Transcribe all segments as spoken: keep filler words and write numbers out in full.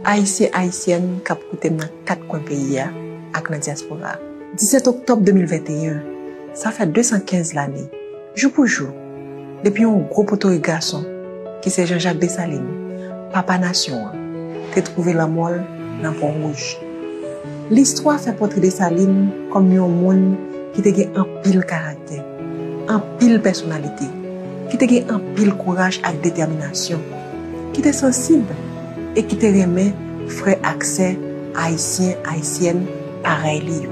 Ayisyen, Ayisyèn k ap koute m nan kat kwen peyi a ak nan dyaspora a. Disèt oktòb de mil venteyen, sa fè de san kenz lane, jou pou jou, depi yon gwo potorik gason, ki se Jean Jacques Dessalines, papa nasyon an, te twouve lanmò l nan Pon Wouj. Listwa fè pòtre Desalin kòm yon moun ki te gen anpil karaktè, anpil pèsonalite, ki te gen anpil kouraj ak detèminasyon, ki te sansib e ki te renmen frè ak sè ayisyen, ayisyèn parèy li yo.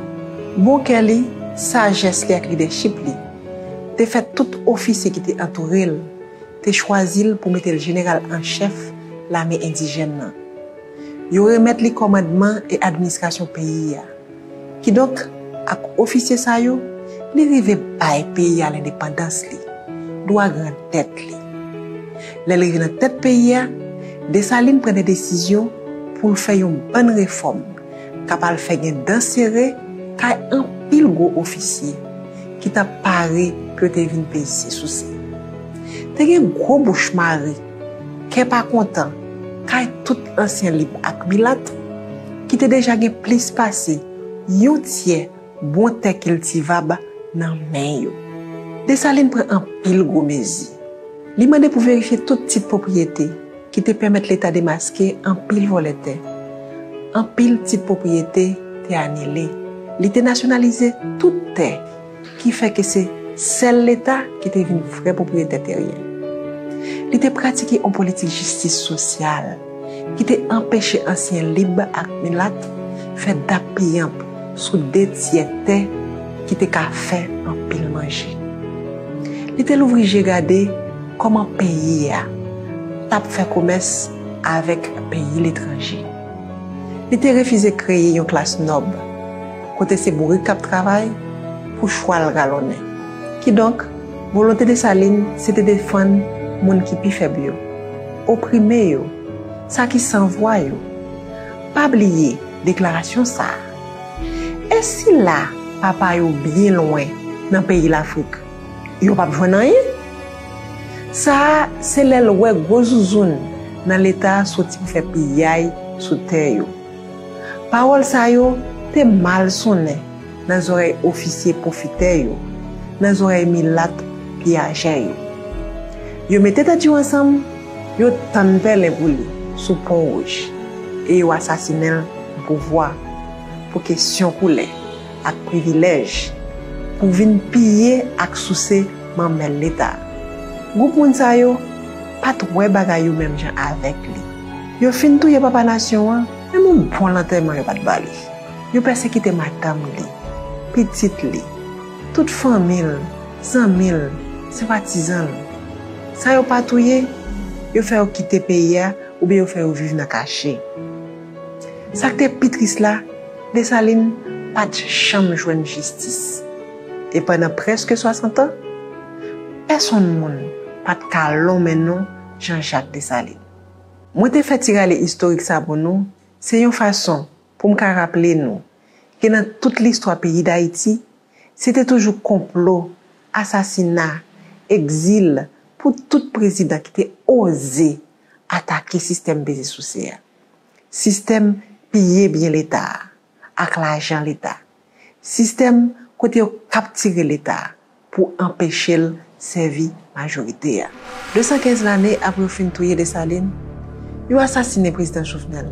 Bon kè li, sajès li ak lidèchip li te fè tout ofisye ki te antoure l te chwazi l pou mete l jeneral an chèf lame endijèn nan. Yo remèt li kòmandman e administrasyon peyi a. Kidonk, ak ofisye sa yo, li rive bay peyi a lendepandans li, dwa grandèt li. Lè l rive nan tèt peyi a, Desalin pran de desizyon pou l fè yon bann refòm k ap al fè gen dan sere kay anpil gwo ofisye ki t ap pare pou yo te vin peyi sye sou se. Te gen gwo bouch mare, kè pa kontan, kay tout ansyen lib ak milat ki te deja gen plis pase yon tyè bon tè kiltivab nan men yo. Desalin pran anpil gwo mezi. Li mande pou verifye tout tit pwopriyete ki te pèmèt Leta demaske anpil vòlè tè. Anpil tit pwopriyete te anile. Li te nasyonalize tout tè, ki fè ke se sèl Leta ki te vin vrè pwopriyetè teryen. Li te pratike yon politik jistis sosyal ki te anpeche ansyen lib ak milat fè dappiyanp sou de tyè tè ki te ka fè anpil manje. Li te louvri je gade kòman peyi a t ap fè komès avèk peyi letranje. Li te refize kreye yon klas nòb, kote se bourik k ap travay pou chwal galonnen. Kidonk, volonte Desalin se te defann moun ki pi fèb yo, oprime yo, sa ki san vwa yo. Pa bliye deklarasyon sa a. E si la papa yo byen lwen nan peyi Lafrik, yo p ap jwenn anyen? Sa a se lè l wè gwo zouzoun nan Leta a soti pou fè piyay sou tè yo. Pawòl sa yo te mal sonnen nan zòrèy ofisye pwofitè yo, nan zòrèy milat piyajè yo. Yo mete tèt yo ansanm, yo tann pèlen pou li sou Pon Wouj e yo asasinen l pou pouvwa, pou kesyon koulè ak privilèj, pou vin piye ak souse manmèl Leta. Gwoup moun sa yo pa t wè bagay yo menm jan avèk li. Yo fin touye papa nasyon an, menm yon bon lantèman yo pa t ba li. Yo pèsekite madanm li, pitit li, tout fanmi l, zanmi l, senpatizan l. Sa yo pa touye, yo fè yo kite peyi a oubyen yo fè yo viv nan kache. Sa k te pi tris la, Desalin pa t janm jwenn jistis. E pandan prèske swasant an, pèsonn moun pa t ka lonmen non Jean Jacques Dessalines. Mwen te fè ti rale istorik sa pou nou, se yon fason pou m ka raple nou ke nan tout listwa peyi Dayiti, se te toujou konplo, asasina, egzil pou tout prezidan ki te oze atake sistèm peze souse a, sistèm piye byen Leta a ak lajan Leta, sistèm kote yo kaptire Leta a pou anpeche l sèvi majorite a. De san kenz lane apre yo fin touye Desalin, yo asasinen Prezidan Jovenel,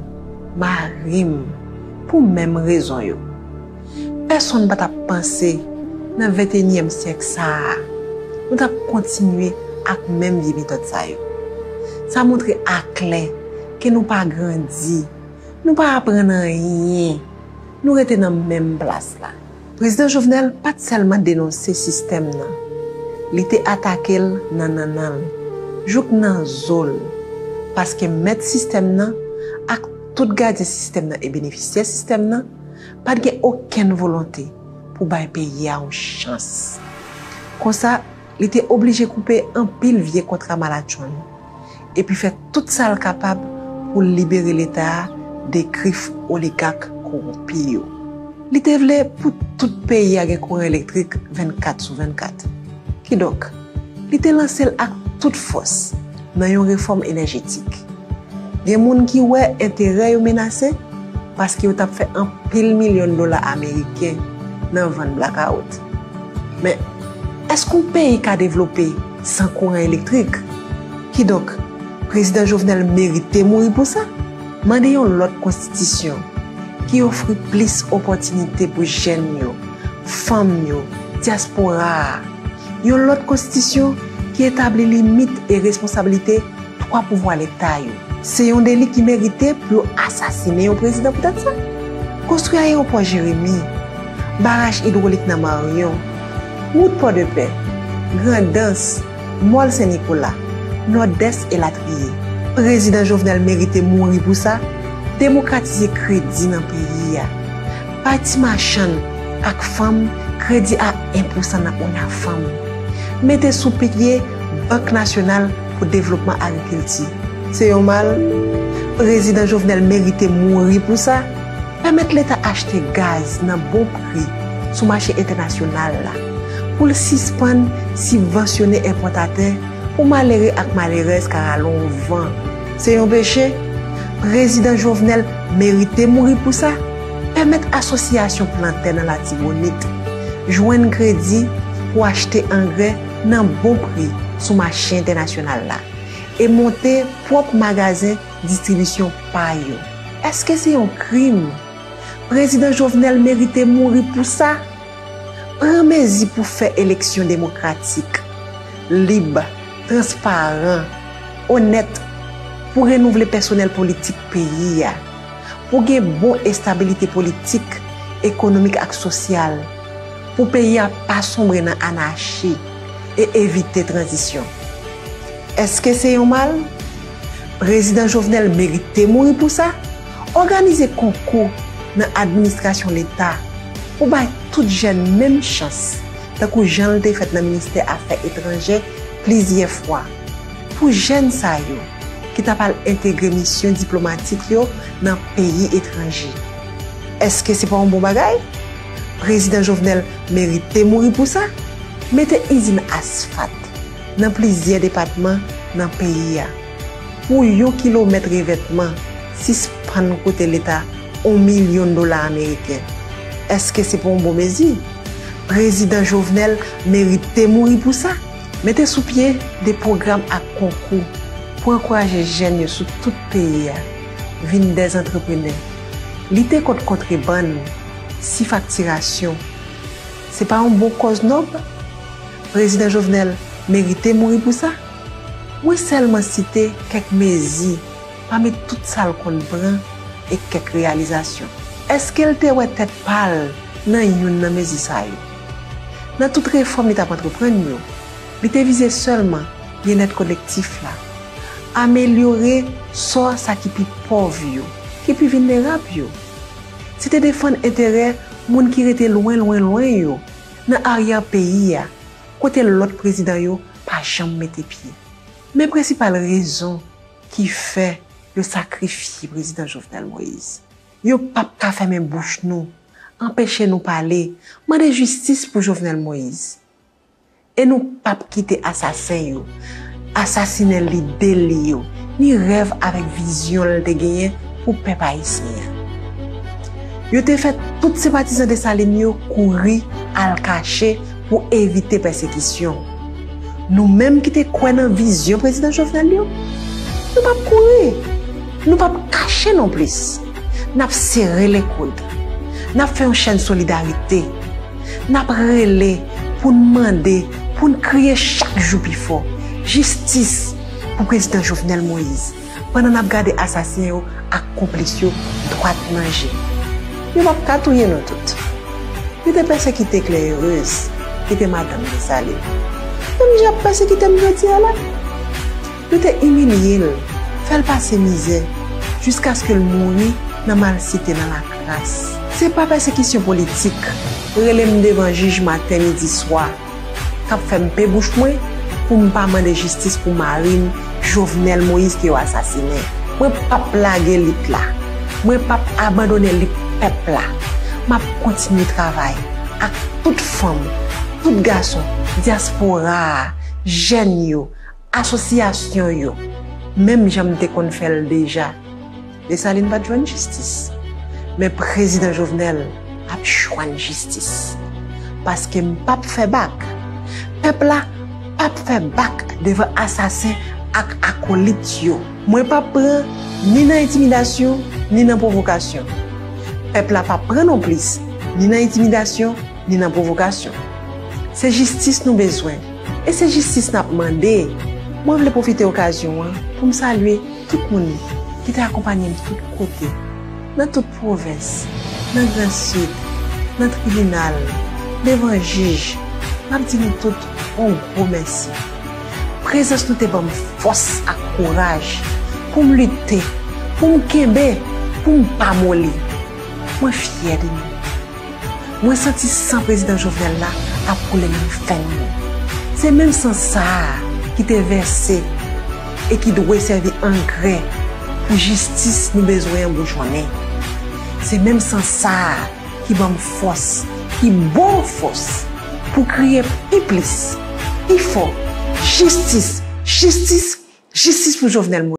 mari m, pou menm rezon yo. Pèsonn pa t ap panse, nan venteyinyèm syèk sa a, nou t ap kontinye ak menm vye metòd sa yo. Sa montre aklè ke nou pa grandi, nou pa aprann anyen, nou rete nan menm plas la. Prezidan Jovenel pa t sèlman denonse sistèm nan, li te atake l nan nannan l, jouk nan zo l, paske mèt sistèm nan ak tout gadyen sistèm nan e benefisyè sistèm nan pa t gen okenn volonte pou bay peyi a yon chans. Konsa, li te oblije koupe anpil vye kontra malatchonn, epi fè tout sa l kapab pou l libere Leta a de grif oligak kowonpi yo. Li te vle pou tout peyi a gen kouran elektrik vennkat sou vennkat. Kidonk, li te lanse l ak tout fòs nan yon refòm enèjetik. Gen moun ki wè enterè yo menase paske yo t ap fè anpil milyon dola ameriken nan vann blakawout. Men, èske yon peyi ka devlope san kouran elektrik? Kidonk, Prezidan Jovenel merite mouri pou sa. Mande yon lòt konstitisyon ki ofri plis opòtinite pou jèn yo, fanm yo, dyaspora a. Yon lòt konstitisyon ki etabli limit e responsablite twa pouvwa Leta yo. Se yon deli ki merite pou yo asasinen yon prezidan poutèt sa. Konstwi ayewopò Jeremi, baraj idwolik nan Maryon, wout Pòdepè, Grandans, Mòl Sen Nikola, Nòdès elatriye. Prezidan Jovenel merite mouri pou sa. Demokratize kredi nan peyi a. Bay ti machann ak fanm kredi a en pousan nan ONAFAM. Mete sou pye Bank Nasyonal pou Devlopman Agrikilti. Se yon mal. Prezidan Jovenel merite mouri pou sa. Pèmèt Leta achte gaz nan bon pri sou mache entènasyonal la, pou l sispann sibvansyone enpòtatè pou malere ak malerèz ka rale yon van. Se yon peche. Prezidan Jovenel merite mouri pou sa. Pèmèt asosyasyon plantè nan Latibonit jwenn kredi pou achte angrè nan bon pri sou mache entènasyonal la e monte pwòp magazen distribisyon pa yo. Èske se yon krim? Prezidan Jovenel merite mouri pou sa. Pran mezi pou fè eleksyon demokratik, lib, transparan, onèt, pou renouvle pèsonèl politik peyi a, pou gen bon estabilite politik, ekonomik ak sosyal, pou peyi a pa sonbre nan anachi e evite tranzisyon. Èske se yon mal? Prezidan Jovenel merite mouri pou sa. Òganize konkou nan administrasyon Leta pou bay tout jèn menm chans, tankou jan l te fèt nan ministè afè etranjè plizyè fwa, pou jèn sa yo ki t ap al entegre misyon diplomatik yo nan peyi etranje. Èske se pa yon bon bagay? Prezidan Jovenel merite mouri pou sa. Mete izin asfat nan plizyè depatman nan peyi a. Pou yon kilomèt revètman, sispann koute Leta yon milyon dola ameriken. Èske se pa yon bon mezi? Prezidan Jovenel merite mouri pou sa. Mete sou pye de pwogram ak konkou pou ankouraje jèn yo sou tout peyi a vin dè antreprenè. Lite kont kontrebann, sifaktirasyon. Se pa yon bon kòz nòb? Prezidan Jovenel merite mouri pou sa. Mwen sèlman site kèk mezi pami tout sa l konn pran e kèk reyalizasyon. Èske l te wè tèt pa l nan youn nan mezi sa yo? Nan tout refòm li t ap antreprann yo, li te vize sèlman byennèt kolektif la, amelyore sò sa ki pi pòv yo, ki pi vilnerab yo. Se te defann enterè moun ki rete lwen, lwen, lwen yo, nan aryè peyi a, kote lòt prezidan yo pa janm mete pye. Men prensipal rezon ki fè yo sakrifye Prezidan Jovenel Moïse. Yo p ap ka fèmen bouch nou, anpeche nou pale, mande jistis pou Jovenel Moïse. E nou p ap kite asasen yo asasinen lide li yo, ni rèv avèk vizyon l te genyen pou pèp ayisyen an. Yo te fè tout senpatizan Desalin yo kouri al kache pou evite pèsekisyon. Nou menm ki te kwè nan vizyon Prezidan Jovenel yo, nou p ap kouri, nou p ap kache nonplis. N ap sere lekoud, n ap fè yon chèn solidarite, n ap rele pou n mande, pou n kriye chak jou pi fò, jistis pou Prezidan Jovenel Moïse, pandan n ap gade asasen yo ak konplis yo dwat nan je. Yo p ap ka touye nou tout. Yo te pèsekite Claire Heureuse, ki te madanm Desalin. Yo toujou ap pèsekite m jodi a la. Yo te imilye l, fè l pase mizè, jiskaske l mouri nan malsite, nan lakras. Se pa pèsekisyon politik, rele m devan jij maten, midi, swa, k ap fè m pe bouch mwen pou m pa mande jistis pou mari m, Jovenel Moïse, ke yo asasinen. Mwen p ap lage lit la. Mwen p ap abandone lit pèp la. M ap kontinye travay ak tout fanm, tout gason, dyaspora a, jèn yo, asosyasyon yo, Menm jan m te konn fè l deja. Desalin pa t jwenn jistis. Men prezidan Jovenel ap jwenn jistis. Paske m p ap fè bak. Pèp la p ap fè bak devan asasen ak akolit yo. Mwen p ap pran ni nan entimidasyon, ni nan pwovokasyon. Pèp la p ap pran nonplis, ni nan entimidasyon, ni nan pwovokasyon. Se jistis nou bezwen, e se jistis n ap mande. Mwen vle pwofite okazyon an pou m salye tout moun ki te akonpanye m tout kote, nan tout pwovens, nan Gran Sid, nan tribinal, devan jij. M ap di nou tout yon gwo mèsi. Prezans nou te ban m fòs ak kouraj pou m lite, pou m kenbe, pou m pa moli. Mwen fyè de nou. Mwen santi san prezidan Jovenel la ap koule nan venn mwen. Se menm san sa a ki te vèse e ki dwe sèvi angrè pou jistis nou bezwen an boujonnen. Se menm san sa a ki ban m fòs, ki ba w fòs pou kriye pi plis, pi fò, jistis, jistis, jistis pou Jovenel Moïse.